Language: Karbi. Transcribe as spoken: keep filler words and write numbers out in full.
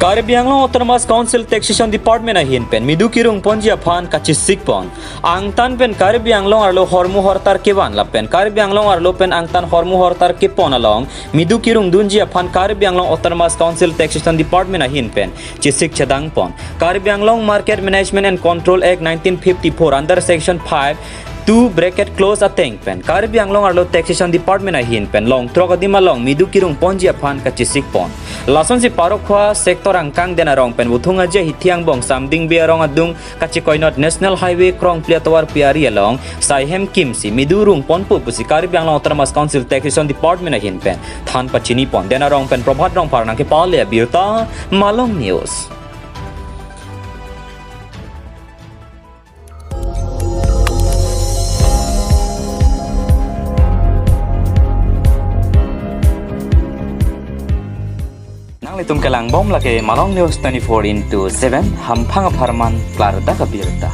Karbi Anglong Autonomous Council Taxation Department ahin pen midu kirung ponji aphan kachesik pon. Angtan pen Karbi Anglong arlo hormu hortar kevan lapen Karbi Anglong arlo pen angtan hormu hortar kepon along midu kirung dunji aphan Karbi Anglong Autonomous Council Taxation Department ahin pen chesik chedang pon. Karbi Anglong Market Management and Control Act nineteen fifty-four under section five two bracket clause ateng pen Karbi Anglong arlo Taxation Department ahin pen long throk adim along midu kirung ponji aphan kachesik pon. Lasonsi Parokhowa sector angkang Den Arong pen Buthung Aje Hithi angbong Samding Bey arong adung kachekoinot National Highway krongphli atovarpi ari along saihem kimsi midu rung ponpo pusi Karbi Anglong Autonomous Council Taxation Department ahin pen than pachini pon. Den Arong pen Prabhat Rongphar nangkepale abirta, Malong News. Nanglitum kelangbom lake Malong News twenty-four into seven, hamphang apharman klardak abirta.